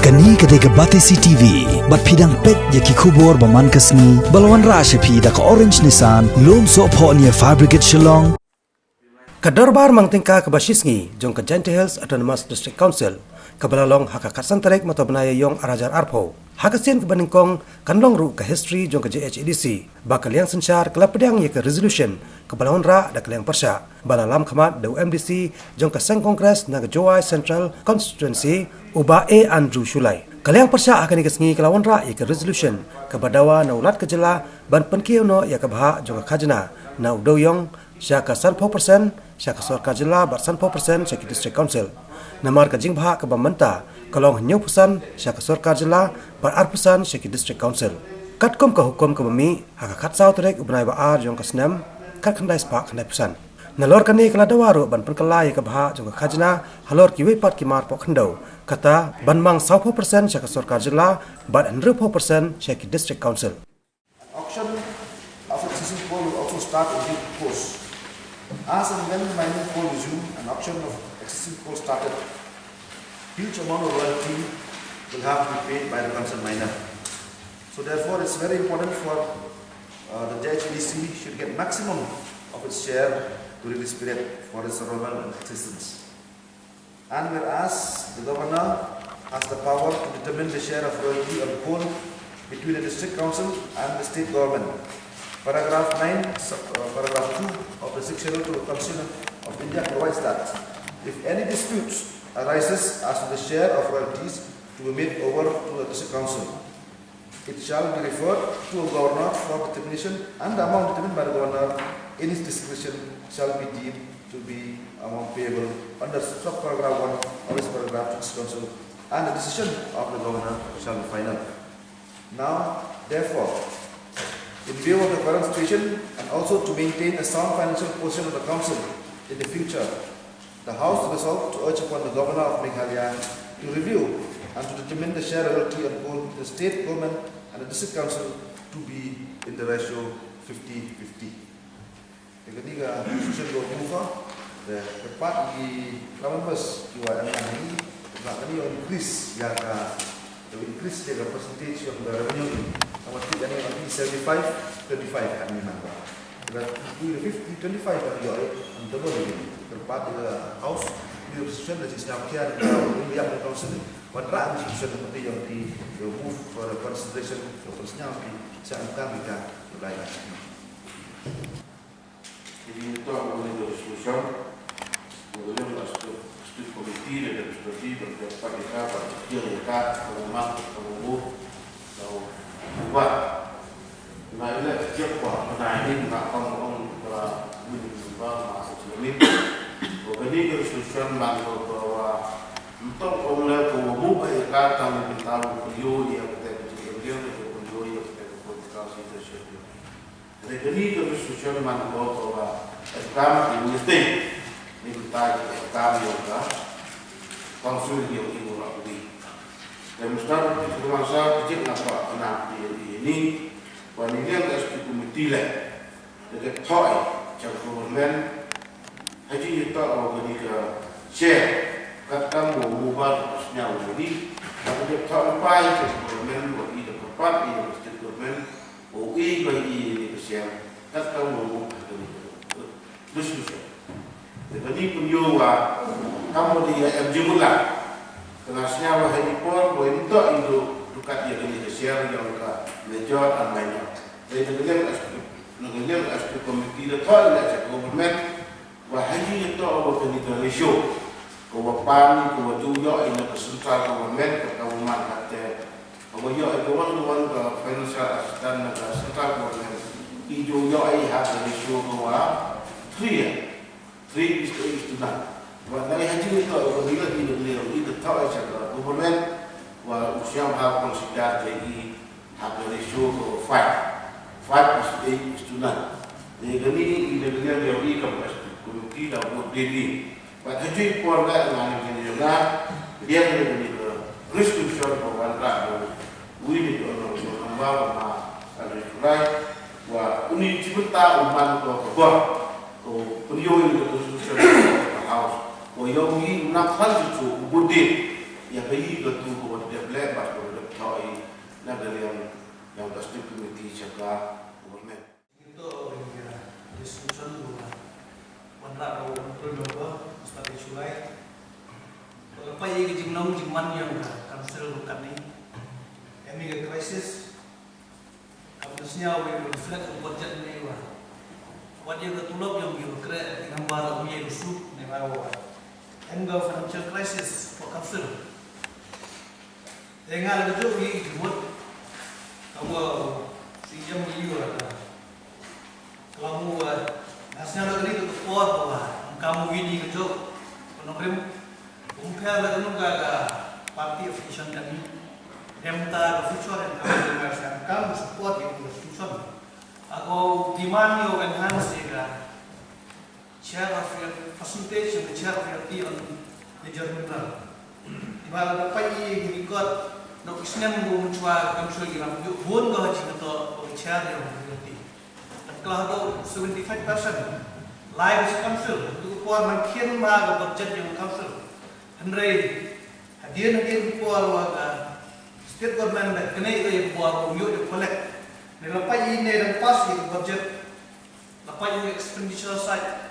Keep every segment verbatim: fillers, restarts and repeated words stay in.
Kani ka dei ka Batesi T V, bad phi dang peit ya ki khubor ba man ka sngi, ba la wanrah sha phi da ka Orange Nissan, Lumsohphoh near Fire Brigade Shillong. Ka dorbar mang tyngka kaba shisngi jong ka Jaintia Hills Autonomous District Council, kaba la long ha ka khatsan tarik mynta u bnai Ïaïong ar hajar arphew. Ha ka sien kaba nyngkong kan long ruh ka history jong ka J H A D C, ba ka liang synshar ka la pdiang ya ka resolution kaba la wanrah da ka liang pyrshah, ba la lam khmat da u M D C jong ka seng Congress na ka Jowai Central Constituency, u Bah A Andrew Shullai. Ka liang pyrshah ha kani ka sngi ka la wanrah ya ka resolution kaba dawa na u Lat ka jylla ban pynkiew noh ya ka bhah jong ka khajna na u dewïong sha ka sanphew percent sha ka sorkar jylla bad sanphew percent sha ki district council. Namar ka jingbhah kaba mynta ka long hynñiewphew san sha ka sorkar jylla bad arphew san sha ki district council. Katkum ka hukum kaba mih ha ka khatsaw tarik u bnai ba ar jong ka snem khatkhyndai spah khyndaiphew san. Nalor kane ka la dawa ruh ban pynkylla ya ka bhah jong ka khajna halor kiwei pat ki mar poh khyndew, kata ban mang sawphew percent sha ka sorkar jylla bad hynriewphew percent sha ki district council. An auction of existing coal will also start in due course. As and when mining coal resume, an auction of existing coal started, huge amount of royalty will have to be paid by the concerned miner. So therefore, it's very important for, uh, the J H A D C should get maximum of its share during this period for its survival and existence. And whereas the governor has the power to determine the share of royalty on coal between the district council and the state government, paragraph nine, sub, uh, paragraph two of the Sixth Schedule to the Constitution of India provides that if any dispute arises as to the share of royalties to be made over to the district council, it shall be referred to a governor for determination, and the amount determined by the governor in his discretion shall be deemed to be amount payable under subparagraph one of this paragraph to this council, and the decision of the governor shall be final. Now, therefore, in view of the current situation and also to maintain a sound financial position of the council in the future, the House resolved to urge upon the Governor of Meghalaya to review and to determine the share royalty on coal between the state government and the district council to be in the ratio fifty fifty. Te kani ka decision ko move, te kyrpad ki members ki wa em nang ni, na kani yow increase ya ka, yow increase ya ka percentage yong ka revenue ni. Ka mut kani yow seventy-five twenty-five kani nang ba. Ka tu fifty twenty-five kani yow, eh, ang double ni. Kyrpad ka House, ni decision da chi sñiaw kian ka, ni ya ka council, wanrah ni decision ka, yow ti, yow move for consideration, yow sñiaw ki, sa ang kam ka, yow lai ka. Ini ito ang mga resolution, mga resolution, committee na resolution, pag-, pag-, pag-, pag-, pag-, pag-, pag-, na ila, check pa, na ini, na kong, kong, para, ba, ma, sa, sa, ni. O, kani ka resolution, man, ko, ko, wa, ito, kong, le, ko, wa, mu, ka, ya, ka, tang, ni, tang, ko, yo, ya, ka, te, ko, yo, ya, ka, te, ko, political situation. Te kani ka resolution man ko ko ba, e kam i minister, ni ko ta e kam yow ka, council yow i mo ra wi. Te minister ko man sa ko jik na pa na i, i ni, wa ni liang ka executive committee le. Te ka thoi, cha government, ha ji ni to o ni ka share, kat kam mo mo ba ko sñiaw ni, ka thoi pa cha government, wa i ka pa i ka state government, o i ba i ni ka share, kat kam mo mo ka ni ka. Resolution. Te ba ni pun yow wa, kam mo di ya em jumla. Ka la sñiaw wa ha ni por, ko i to i do, do kat ya ka ni ka share, ya ka major and minor. Te na ka liang as, na ka liang as ko committee da thoi la cha government, wa ha ni to wa ka ni ka ratio. Ko wa pan, ko wa ju yoh i na ka central government, ka ka wa man ka te. Ko wa yoh i ko wan, ko wan ka financial assistance na ka central government. I ju yoh i ha ka ratio ko wa three, three is to, is to none. Wa na i ha ji ni to, ko ni la i ni le, i ka thoi cha ka government, wa u sñiaw ha consider te i ha ka ratio ko five. Five is to eight is to none. Ni ka ni, i ni ka ni, i ka best, ko ki da vote de ni. But ha ju i por da nga ni ni na, liang ni ni ka resolution ko wan ra ko. Wi ni ko no, ko namba wa ma, ka ni right, wa u ni chibynta u man ko ko bor. Ko pun yow ni ka resolution ko ka House. Ko yow ni na plan ju ko vote de. Ya ka i ka tu ko dep le bat ko dep thoi na ka liang yang ka State Committee cha ka government. Ito ya, ya solution ko, wanrah ko control ko, start July. Ko pa i ka jingnong jingman yang ka council ko katni. Em i ka crisis. Kam da sñiaw wa reflect u budget ne wa. Wat ya ka tulop yong ki wa kre, ki number u ye u su ne wa wa. Em ka financial crisis wa council. Te nga la ka jooh ki ki mut. Ka wa si yam ki wa ka. Ka wa, nga sñiaw la ka ni ka por ka wa. Kam wi ni ka jooh. Ka nongrim. Compare la ka nung ka, ka party affiliation ka ni. Em ta ka future em ka, ka sa kam support ya ka future. Ako demand yo enhance ya ka share of your percentage and the share of your tea on the German run. Iba la dapat i record, no kisnem bu menchua kam sui iram yu bun ko haji kato ko share ya ka tea. Kala do seventy-five percent. Lai ka council, tu ko por man khin ma ka budget yong council. Hynrei, hadien hadien ki por wa ka state government da kene ka ya por wa yu da collect. Ne la pa i ne dang pass ya ka budget. La pa i expenditure side.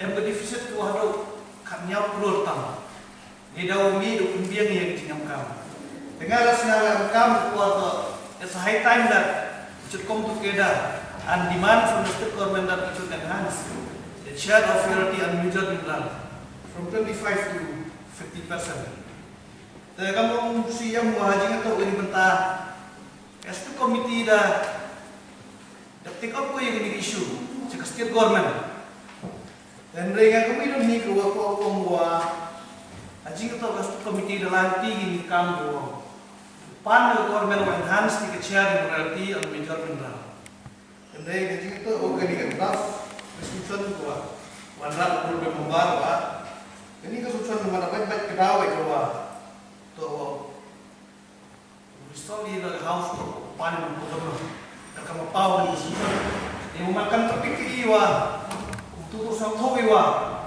Em ka deficit ko hado kat ñiaw crore tam. Ni da wi da pynbiang ya ka jingam kam. Te nga la sñiaw em kam ko to, it's a high time that it should come together and demand from the state government that it should enhance the share of royalty and major mineral from twenty-five to fifty percent. Te kam ong si yam wa jing to ini bynta. State committee da Da take up ko ya kani ka issue cha ka state government. Hynrei nga kami dang ni ko wa ko ong wa, ha jingkatto ka state committee da lanti kini ka kam ko wa pan ka government wa enhance ki ka share yong royalty on major mineral. Hynrei ha jingkatto ko kani ka draft resolution ko wa wanrah ko member wa, kani ka resolution ko wa da bait bait ka daw ko wa to wa Recently, the House ko pan ko governor. Da ka ma pau ni solution. Ni mo man kan topik i wa. Tu tu sang tho i wa.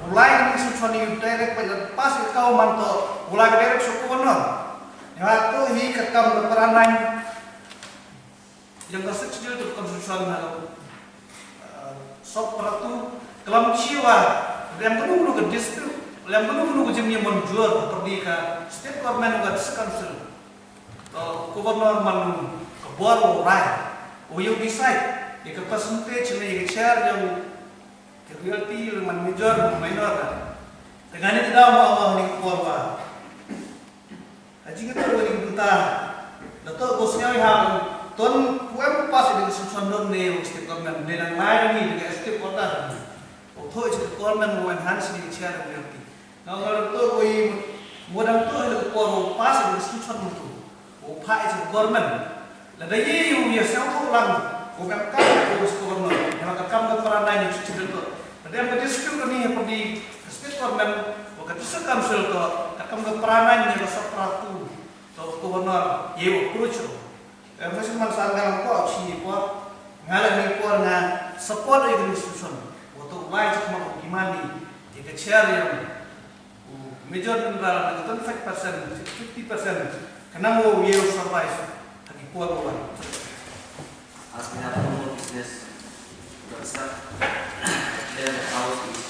Ulai ni solution ni direct pa pass ka man to. Ulai ka direct so governor. Ni wa to hi ka kam da para nine. Yang ka six schedule to constitution ha. Uh, sop para tu, kalam chi wa, lem kanu kanu ka dispute, lem kanu kanu ka jingmyntoi, perdi ka state government ka district council. Uh, governor man ka bor wa rai, wa yow decide, ya ka percentage ne ya ka share yong ka royalty, man major, man minor ka. Tengah ni da wa, wa ni ka bor wa. Ha jingkatto wa ni ka bynta. Da to ko sñiaw i ha, ton pu em pass i da ka solution don ne wa state government ne nang lai ni da ka state quota. O to i cha ka government wa enhance ni ka share of royalty. Nga nga da to ko i mo dang to i da ka por wa pass i da ka solution mo to. O pha i cha ka government. Lada ye yow ya sñiaw ko lang, ko kam kam ko state government, ya ka kam ka para nine ni chi to. Lada em ka dispute ni ha perdi ka state government, ko ka district council ko, ka kam ka para nine ni ko sop para tu, to governor, ye approach ko. Em, ka man sa nga lang ko, chi ni ko, nga lang ni ko nga support ya ka solution. Ko to wai chak ma ko demand ni, ya ka share yong Major mineral na twenty-five percent, fifty percent, ka nang wow ye survive ha ki por wa wan. As we have no more business, the sir, declare the house is.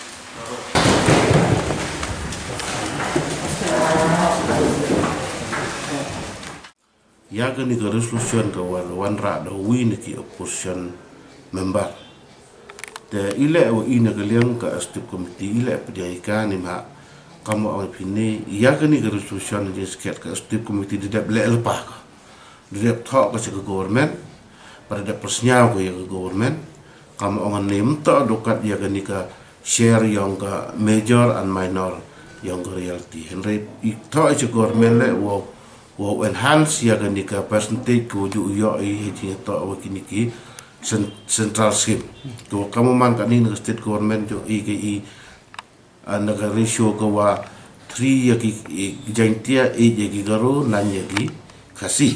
Ya kani ka resolution ka wan, wanrah da wi na ki opposition member. Te i leh wa i na ka liang ka executive committee i leh pdiang i ka ni ma kam wa ong phi ni ya kani ka resolution ni sket ka executive committee da dep leh lepa ka. Da dep thoh ka cha ka government, pa da dep pyrsñiaw ka ya ka government, kam wa ong ni mynta da kat ya kani ka share yong ka major and minor yong ka royalty. Hynrei i thoh i cha government leh wow, wow enhance ya kani ka percentage ko ju yoh i ha jingtoh wa kini ki cen-, central scheme. Ko kam wa man kani na ka state government ju i ka i, ah, na ka ratio ka wa three ya ki, i, Jaintia, eight ya ki Garo, nine ya ki Khasi.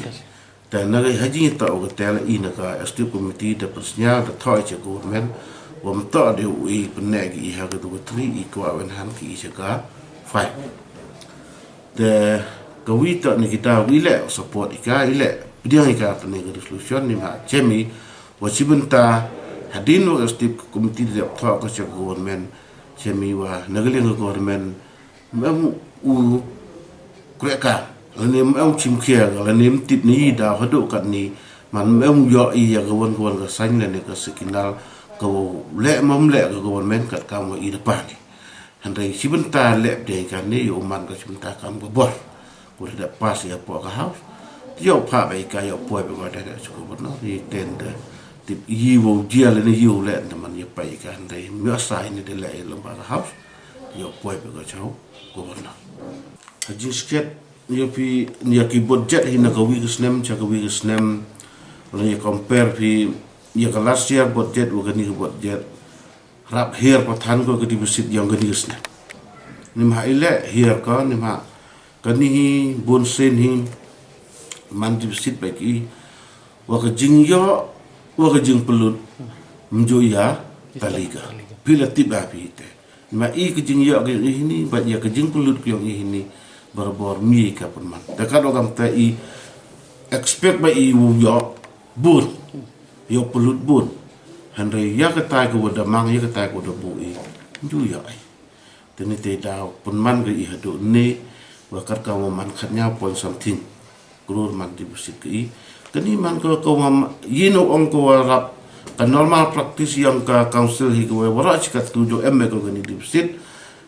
Te na ka ha jingtoh wa ka tel i na ka executive committee da pyrsñiaw da thoh i cha government, wa mynta da u i pyneh ki i ha ka tu ka three i ko wa enhance ki i cha ka five. Te Ka wi toh ni kita wi leh support i ka, i leh pdiang i ka tani ka resolution ni ma chem i wa chibynta hadien wa ka step ka committee da dep thoh ka cha ka government, chem i wa na ka liang ka government mem u kreh ka lane mem chim khia ka lane mtip ni da hadooh kat ni man mem yoh i ya ka wan ka wan ka sign lane ka signal ka wa leh mem leh ka government kat kam wa i da pa ni. Hynrei chibynta leh pdiang i ka ni yow man ka chibynta kam ka bor. Ku da dep pass ya po ka house. Yow pha ba i ka yow poi ba ka da da chu governor ni tender. Tip i wow jia lane yow leh na man ya pa i ka hynrei mi asai ni de leh i lem ba ka house. Yow poi ba ka chau governor. Ha jingskhet ya phi ya ki budget hi na ka wi ka snem cha ka wi ka snem. Lane ya compare phi ya ka last year budget wa ka ni ka budget. Rap hiar pathan ko ka deficit yong ka ni ka snem. Ni ma i leh hiar ko ni ma ka ni hi bun sen hi man deficit ba ki wa ka jingyoh wa ka jingpynlut mju ya tali ka. Phi la tip ba phi te. Ni ma i ka jingyoh ka yong i hini ba ya ka jingpynlut ka yong i hini barabor mi ka pynman. Ta ka do kam ta i expect ba i wu yoh bun. Yoh pynlut bun. Hynrei ya ka tai ka wa da mang ya ka tai ka wa da bu i. Mju yoh i. Te ni te da pynman ka i hadooh ni wa kat ka wa man khat nya point something. Krur man deficit ka i. Ka ni man ka ka wa ma-, yi no ong ka wa rap ka normal practice yong ka council hi ka wa wara chikat tu jo em me ka ka ni deficit.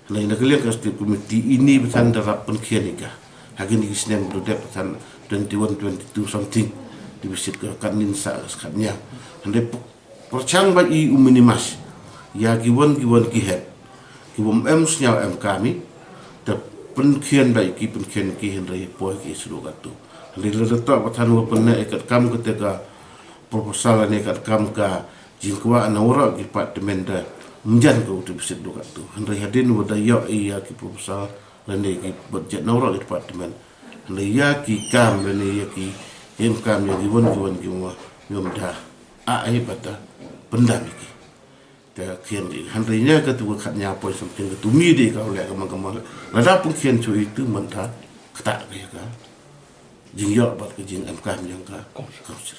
Hynrei na ka liang ka state committee i ni pathan da rap pynkhian i ka. Ha ka ni ki snem du dep pathan twenty one, twenty two something. Deficit ka kat nin sa ka kat nya. Hynrei pyrchang ba i u minimize ya ki wan ki wan ki het ki wom em sñiaw em kami. Te pynkhian ba i ki pynkhian ki hynrei poi ki sduk atu. Hynrei lada toh pathan wa pynne i kat kam ka te ka proposal ne kat kam ka jingkwah na wara ki department da mjan ka u deficit duk atu. Hynrei hadien wa da yoh i ya ki proposal lane ki budget na wara ki department. Hynrei ya ki kam lane ya ki em kam ya ki wan ki wan ki wa yom da a ai bata pyndam ki. Te khian ki hynrei nya ka tu ka khat nya point something ka tu mi de ka leh ka man ka man. Lada pynkhian chu i tu man ta kata ka ya ka jingyoh bad ka jingem kam yong ka council.